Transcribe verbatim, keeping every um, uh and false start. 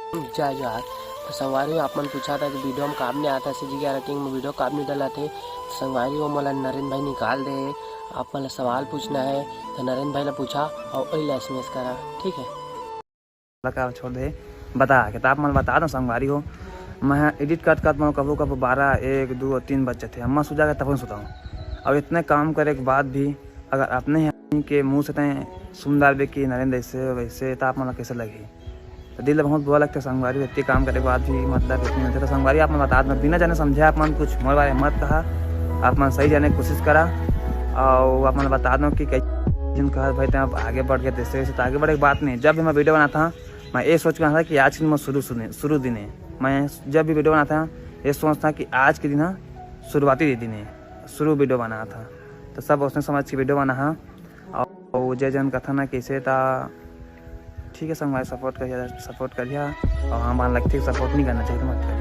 जय जोहार। तो संगवारी हो, आप मन पूछा था कि वीडियो में काबर नहीं आता, सीजी ग्यारह किंग में वीडियो काबर नहीं डलत हे। तो संगवारी हो, मोला नरेंद्र भाई निकाल दे हे, आप मन ला सवाल पूछना है तो नरेंद्र भाई ला पूछा और वही ला एसएमएस करा, ठीक है। लगा छोड़ दे, बता के तो आप मन बता दो संगवारी हो। मैं एडिट करत करत मैं कभू कभू बारह, एक, दो और तीन बज जाते हैं, अम्मा सो जाके तब सुता हूँ। और इतने काम करे के बाद भी अगर अपने ही आदमी के मुंह से तय सुन डालबे कि नरेंद्र ऐसे वैसे, तो आप मन ला कैसे लगही? तो दिल बहुत बुरा लगता है संगवारी, इतने काम करे के बाद भी, मतलब, इतने होते तो संगवारी आप मन बता दो, बिना जाने समझे आप मन कुछ मोर बारे में मत कहा, आप मन सही जाने की कोशिश करा। और आप मन बता दो कि कैसे जिन कहा भाई, तय आगे बढ़ गए, जैसे वैसे तो आगे बढ़े के बात नहीं। जब भी मैं वीडियो बनाता हूँ, मैं ये सोच के बनाता कि आज के दिन मैं शुरू, शुरू, शुरू दिन है। मैं जब भी वीडियो बनाता हूँ, ये सोचता कि आज के दिन ना शुरुआती दिन है, शुरू वीडियो बनाता। तो सब उसने समझ के वीडियो बना है। और जे जन कथा ना कैसे था, ठीक है संगवारी, सपोर्ट करिया, सपोर्ट करिया। और हाँ, मान लगते सपोर्ट नहीं करना चाहिए, तो मत करिया।